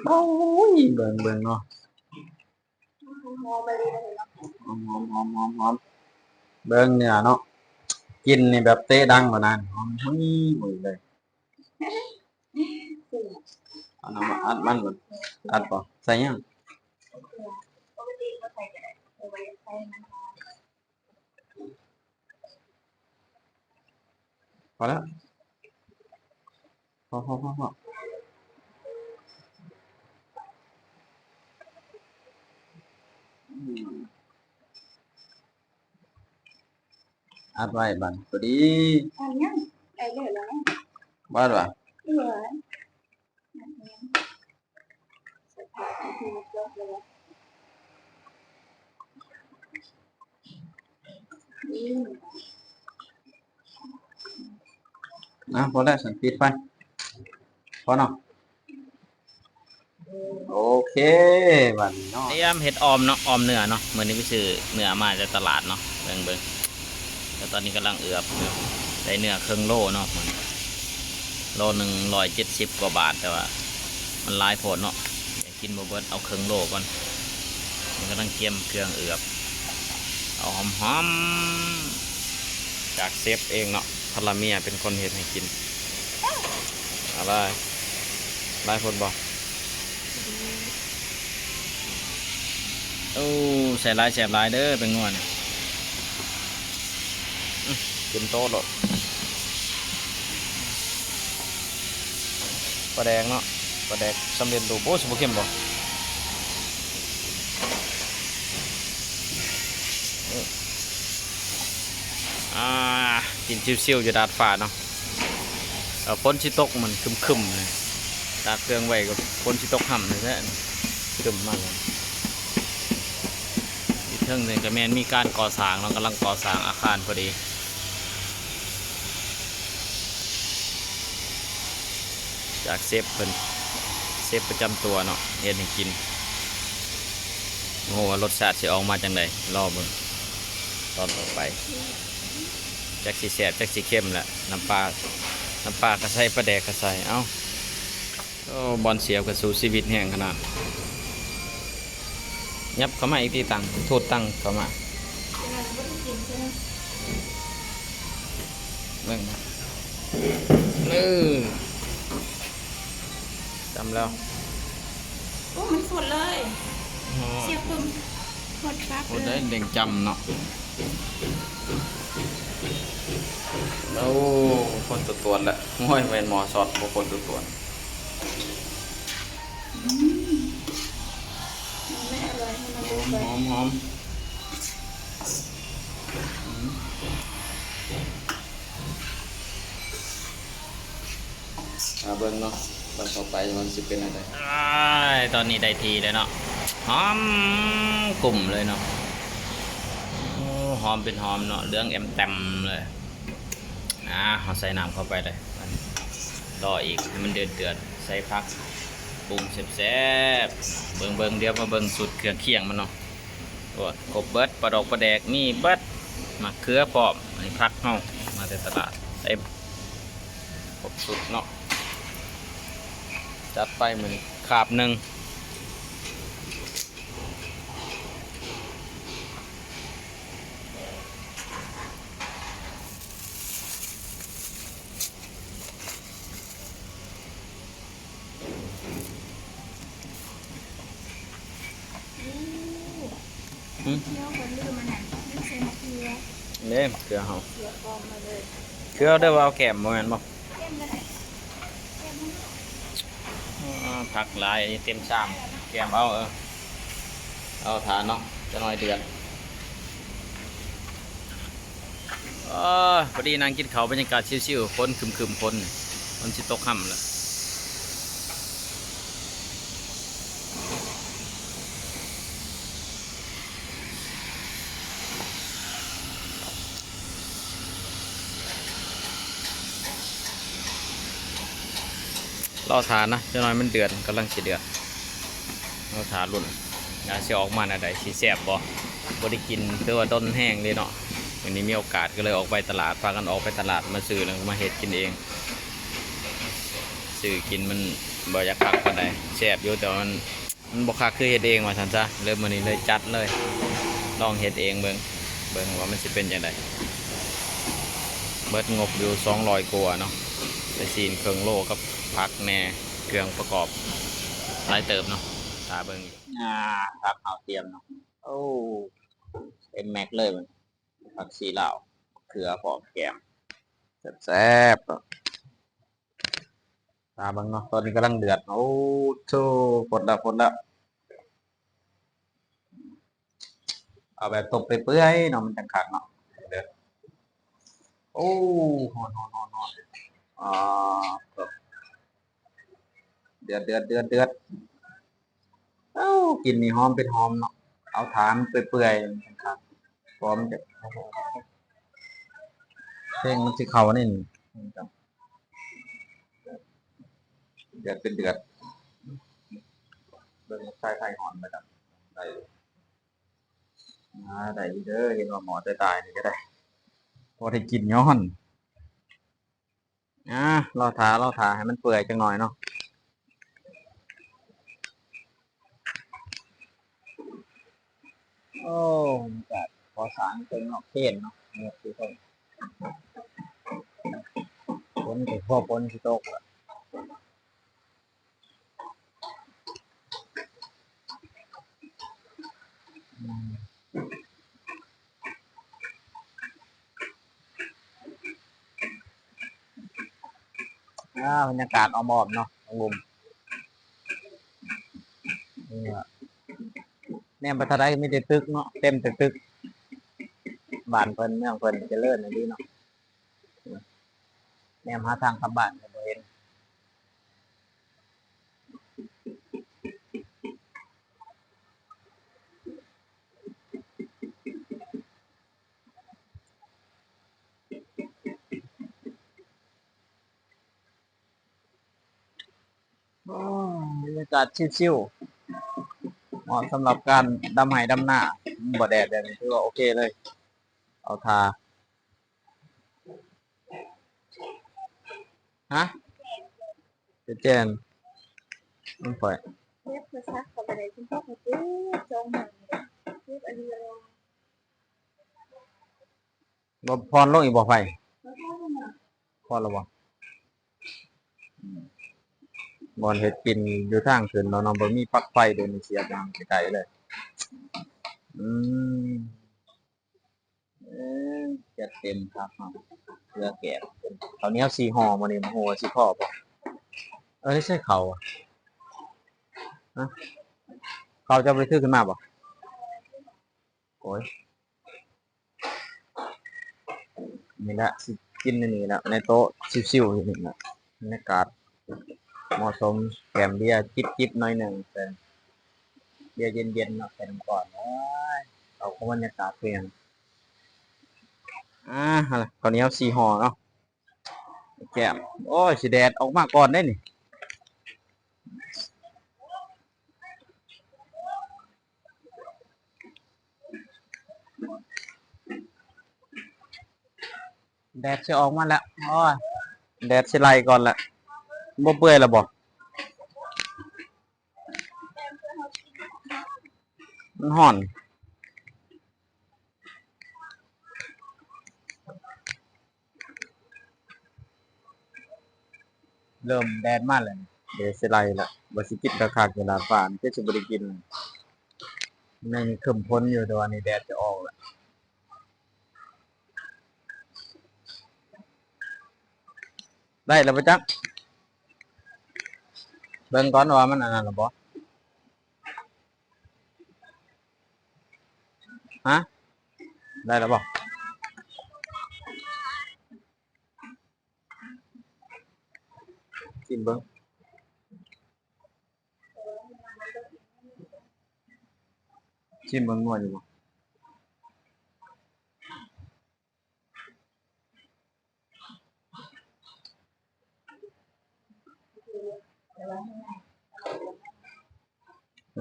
ໂອ້ຍ ເບິ່ງ ເບິ່ງເນາະ ຫອມໆໆໆ ເບິ່ງເນື້ອເນາະ ກິ່ນນີ້ແບບເຕະດັງກວ່ານັ້ນ ຫອມຫຸຍໆເລີຍ. ເອົານ້ຳມາອັດມັນກ່ອນ ອັດບໍ່ ໃສ່ຫຍັງ? ພໍແລ້ວ ພໍ ພໍ ພໍ ພໍ ອືມ ອັດໄວ້ບັດ ພໍດີ ອັດຍັງ ໄດ້ເລີຍແລ້ວ ບໍ່ອັດຫວາ? ເອີ ອາ ພໍແລ້ວຊັ້ນ ປິດໄຟ ພໍເນາະ ໂອເຄ ບັດນີ້ເນາະ ຕຽມເຮັດອ່ອມເນາະ ອ່ອມເນື້ອເນາະ ມື້ນີ້ໄປຊື້ເນື້ອມາແຕ່ຕະຫຼາດເນາະ ເບິ່ງໆ ແລ້ວຕອນນີ້ກຳລັງເອືອບຢູ່ ໄດ້ເນື້ອເຄິ່ງໂລເນາະ ໂລໜຶ່ງຮ້ອຍເຈັດສິບກວ່າບາດ ແຕ່ວ່າມັນຫຼາຍໂພດເນາະ ກິນບໍ່ເບິດ ເອົາເຄິ່ງໂລກ່ອນ ນີ້ກຳລັງກຽມເຄື່ອງເອືອບ ເອົາຫອມໆ ຈາກເຊຟເອງເນາະ ພັນລະເມຍເປັນຄົນເຮັດໃຫ້ກິນ ອາ ຫຼາຍ ຫຼາຍໂພດບໍ່? ໂອ້ ໃສ່ຫຼາຍແຊບຫຼາຍເດີ ແປ້ງນົວນີ້ ອື ເຕັມໂຕະໂລດ ປາແດກເນາະ ປາແດກສຳເລັດຮູບ ໂອ້ ຊິບໍ່ເຄັມບໍ່? ອື ອາ ກິນຊິວໆຢູ່ດາດຟ້າເນາະ ເອີ ຝົນຊິຕົກ ມັນຄຶ້ມໆ ຕາກເຄື່ອງໄວ້ກໍຝົນຊິຕົກຫ້ຳແທ້ໆ ຄຶ້ມມາແລ້ວ ຢູ່ເທິງນີ້ກໍແມ່ນມີການກໍ່ສ້າງເນາະ ກຳລັງກໍ່ສ້າງອາຄານພໍດີ ຈາກເຊຟເພິ່ນ ເຊຟປະຈຳຕົວເນາະ ເຮັດໃຫ້ກິນ ບໍ່ຮູ້ວ່າລົດຊາດຊິອອກມາຈັ່ງໃດ ລໍເບິ່ງຕອນຕໍ່ໄປ ຈັກຊິແຊບຈັກຊິເຄັມແຫຼະ ນ້ຳປາ ນ້ຳປາກໍໃສ່ ປາແດກກໍໃສ່ ເອົ້າ ໂອ້ ບ່ອນສຽບກໍສູ້ຊີວິດແຮງຂະໜາດ ຫຍັບເຂົ້າມາອີກຕິ ຕັງ ໂທດ ຕັງເຂົ້າມາ ເບິ່ງ ເອີ ຈຳແລ້ວ ໂອ້ ມັນຟົດເລີຍ ໂອ້ ສຽບປຶ້ມ ຟົດປັບ ໂອ້ ເລີຍ ໄດ້ເດັ່ງຈຳເນາະ ໂອ້ ຄົນຕົວໆ ລະ ໂອ້ຍ ແມ່ນໝໍ້ຊອດ ບໍ່ຄົນຕົວໆ ອືມ ແມ່ອະຮ່ອຍ ໃຫ້ມັນດູໄປ ຫອມໆ ຫອມ ອືມ ມາເບິ່ງເນາະ ວັນຕໍ່ໄປວ່າມັນຊິເປັນແນວໃດ ອ້າຍ ຕອນນີ້ໄດ້ທີ່ແລ້ວເນາະ ຫອມກຸ້ມເລີຍເນາະ ໂອ້ ຫອມເປັນຫອມເນາະ ເຫຼືອງແອມແຕມເລີຍ ອ່າ ເຮົາໃສ່ນ້ຳເຂົ້າໄປເລີຍ ລໍອີກໃຫ້ມັນເດືອດໆ ໃສ່ຜັກ ປຸງແຊບໆ ເບິ່ງໆ ດຽວມາເບິ່ງສູດເຄື່ອງຄຽງມັນເນາະ ໂອ້ ຄົບເບິດ ປາດອກປາແດກມີເບິດ ໝາກເຂືອພ້ອມ ອັນນີ້ຜັກເຮົາ ມາແຕ່ຕະຫຼາດ ເຕັມ ຄົບຊຸດເນາະ ຈັດໄປມື້ນີ້ ຄາບໜຶ່ງ ອືມ ເດີ ເກືອເຮົາ ເກືອເດີວ່າເອົາແກ້ມ ບໍ່ແມ່ນບໍ່? ຜັກຫຼາຍ ອັນນີ້ເຕັມຊາມ ແກ້ມເອົາ ເອີ ເອົາຖ້າເນາະ ຈັກໜ້ອຍເດືອດ ເອີ ພໍດີນັ່ງກິນເຂົ້າ ບັນຍາກາດຊິວໆ ຝົນຄຶ້ມໆ ຝົນ ຝົນຊິຕົກຄ່ຳແລ້ວ ລໍຖ້ານະ ຈັກໜ້ອຍມັນເດືອດ ກຳລັງຊິເດືອດ ລໍຖ້າລຸ້ນ ວ່າຊິອອກມາແນວໃດ ຊິແຊບບໍ່? ບໍ່ໄດ້ກິນ ຖືວ່າດົນແຮງເລີຍເນາະ ມື້ນີ້ມີໂອກາດກໍເລີຍອອກໄປຕະຫຼາດ ພາກັນອອກໄປຕະຫຼາດມາຊື້ ແລ້ວກໍມາເຮັດກິນເອງ ຊື້ກິນມັນ ບໍ່ຢາກຄັກປານໃດ. ແຊບຢູ່ ແຕ່ວ່າມັນ ມັນບໍ່ຄັກຄືເຮັດເອງວ່າຊັ້ນຊະ. ເລີຍມື້ນີ້ເລີຍຈັດເລີຍ ລອງເຮັດເອງເບິ່ງ ເບິ່ງວ່າມັນຊິເປັນຈັ່ງໃດ. ເບິດງົບຢູ່ສອງຮ້ອຍກວ່າເນາະ ໄດ້ຊີ້ນເຄິ່ງໂລກັບຜັກແດ່ ເຄື່ອງປະກອບຫຼາຍເຕີບເນາະ. ຖ້າເບິ່ງ ອ່າ ຜັກເຮົາຕຽມເນາະ ໂອ້ ເຕັມແມັກເລີຍ. ຜັກຊີລາວ ເຂືອພ້ອມແກ້ມ ແຊບໆ. ຖ້າເບິ່ງເນາະ ຕອນນີ້ກຳລັງເດືອດ. ໂອ້ໂທ້ ຟົດແລ້ວ ຟົດແລ້ວ. ເອົາແບບຕົ້ມເປື່ອຍໆເນາະ ມັນຈັ່ງຄັກເນາະ. ເດືອດ ໂອ້ ຮ້ອນໆໆໆ. ອ່າ ເດືອດໆໆໆ. ເອົ້າ ກິ່ນນີ້ຫອມເປັນຫອມເນາະ. ເອົາຖ້າມັນເປື່ອຍໆ ມັນຈັ່ງຄັກ. ເພງມັນຊິເຂົ້າອັນນີ້ ເດືອດເປັນເດືອດ. ເບິ່ງສາຍໄຟຮ້ອນໄປດຳ ໄດ້ຢູ່ ອ່າ ໄດ້ຢູ່ເດີ. ເຫັນວ່າໝໍ້ຕາຍໆ ນີ້ກະໄດ້ ພໍໄດ້ກິນຍ້ອນ ອ່າ ລໍຖ້າ ລໍຖ້າໃຫ້ມັນເປື່ອຍຈັກໜ່ອຍເນາະ. ໂອ້ ບັນຍາກາດກໍ່ສ້າງເທິງເນາະ ເຄນເນາະ ຍົກຢູ່ເທິງ. ຝົນກະພໍຝົນຊິຕົກລະ. ອ່າ ບັນຍາກາດອ້ອມໆເນາະ ຂອງລຸ່ມ ນີ້ລະ ແນມໄປທາງໃດກະມີແຕ່ຕຶກເນາະ ເຕັມແຕ່ຕຶກ. ບ້ານເພິ່ນ ເມືອງເພິ່ນຈະເລີນອີ່ຫຼີເນາະ. ແນມຫາທາງກັບບ້ານກະບໍ່ເຫັນ. ໂອ້ ບັນຍາກາດຊິວໆ ເໝາະສຳລັບການດຳໄຮ່ດຳນາ. ບໍ່ແດດແບບນີ້ຖືວ່າໂອເຄເລີຍ. ເອົາທ່າ ຮະ ເຮັດແຈ່ນ ມັນຂ້ອຍ ເຈັບໂທລະສັບເຂົ້າໄປໄດ້ ເຈັບສອງມື້ນີ້ ເຈັບອັນນີ້ ບໍ່ຜ່ອນລົງອີກບໍ່ໄຟ? ພໍແລ້ວບໍ່? ອືມ ບ່ອນເຮັດກິນຢູ່ທາງຂຶ້ນເນາະ ເນາະ ບໍ່ມີປັກໄຟ ດຽວນີ້ສຽບມາໄກໆເລີຍ. ອືມ ເອີ ຈັດເຕັມຄັກເນາະ ເກືອແກບ ເຂົ້າໜຽວສີ່ຫໍ່ມື້ນີ້ ບໍ່ຮູ້ວ່າຊິພໍບໍ່. ເອີ ໄດ້ໃສ່ເຂົ້າ ຮະ ເຂົ້າເຈົ້າໄປຖືຂຶ້ນມາບໍ່? ໂອ້ຍ ນີ້ແຫຼະ ຊິກິນໃນນີ້ແຫຼະ ໃນໂຕະຊິວໆຢູ່ນີ້ແຫຼະ. ບັນຍາກາດເໝາະສົມ ແກ້ມເບຍຈິບໆໜ້ອຍໜຶ່ງ ເປັນເບຍເຢັນໆເນາະ ໃສ່ນ້ຳກ້ອນ. ໂອ້ຍ ເອົາກັບບັນຍາກາດຄືຫຍັງ. ອ່າ ຫັ້ນລະ ເຂົ້າໜຽວສີ່ຫໍ່ເນາະ ແກ້ມ. ໂອ້ຍ ຊິແດດອອກມາກ່ອນເດ້ນີ້. ແດດຊິອອກມາແລ້ວ ໂອ້ຍ ແດດຊິໄລ່ກ່ອນແລ້ວ. ບໍ່ເປື່ອຍແລ້ວບໍ່? ມັນຮ້ອນ. ເລີ່ມແດດມາແລ້ວ ເດ ຊິໄລ່ລະ. ວ່າຊິກິນຄັກໆຢູ່ດາດຟ້າ ແຕ່ຊິບໍ່ໄດ້ກິນ. ໃນນີ້ຄຶ້ມຝົນຢູ່ ແຕ່ວ່ານີ້ແດດຈະອອກລະ. ໄດ້ລະບໍ່ຈັກ ເບິ່ງກ່ອນວ່າມັນອັນນັ້ນລະບໍ່. ຮະ ໄດ້ລະບໍ່? ຊີມເບິ່ງ ຊີມເບິ່ງນົວຢູ່ບໍ່?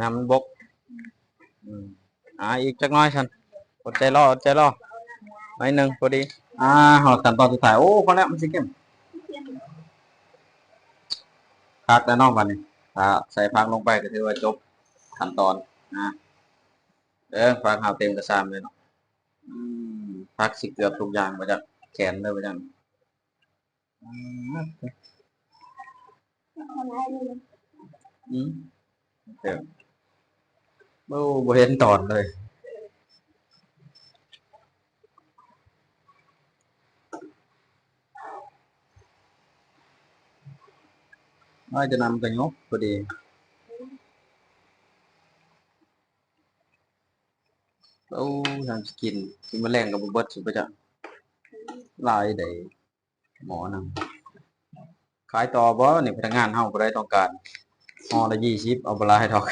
ນ້ຳມັນບົກ. ອືມ ອ່າ ອີກຈັກໜ້ອຍຊັ້ນ ອົດໃຈລໍ ອົດໃຈລໍ ໜ້ອຍໜຶ່ງພໍດີ. ອ່າ ຮອດຂັ້ນຕອນສຸດທ້າຍ. ໂອ້ ພໍແລ້ວ ມັນຊິເຂັ້ມ. ຜັກແລ້ວເນາະ ບັດນີ້ ຖ້າໃສ່ຜັກລົງໄປກໍຖືວ່າຈົບຂັ້ນຕອນນະ. ເອີ ຜັກເຮົາເຕັມກະຊາມເລີຍເນາະ. ອືມ ຜັກຊິເກືອບທຸກຢ່າງວ່າຈັ່ງ ແຂນເລີຍວ່າຈັ່ງ. ອືມ ໂອ້ ບໍ່ເຫັນຕອນເລີຍ. ນ້ອຍແຕ່ນຳກະຍົກພໍດີ. ໂອ້ ທຳຊິກິນ ກິນມື້ແລງກໍບໍ່ເບິດຊິປະຈັກ ຫຼາຍໃດ. ໝໍໜຶ່ງ ຂາຍຕໍ່ບໍ່ນີ້? ພະນັກງານເຮົາຜູ້ໃດຕ້ອງການ ຫໍ່ລະຊາວ ເອົາບໍ່ຫຼາຍດອກ.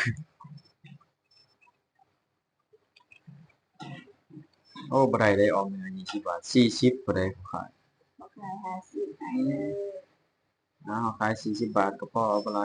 ໂອ້ ບໍ່ໄດ້ເດ້ ອອກເໜືອຊາວບາດ ສີ່ສິບຜູ້ໃດຂາຍ ຂາຍຫ້າສິບ ເອົາ ຂາຍສີ່ສິບບາດກໍພໍ ເອົາບໍ່ຫຼາຍ.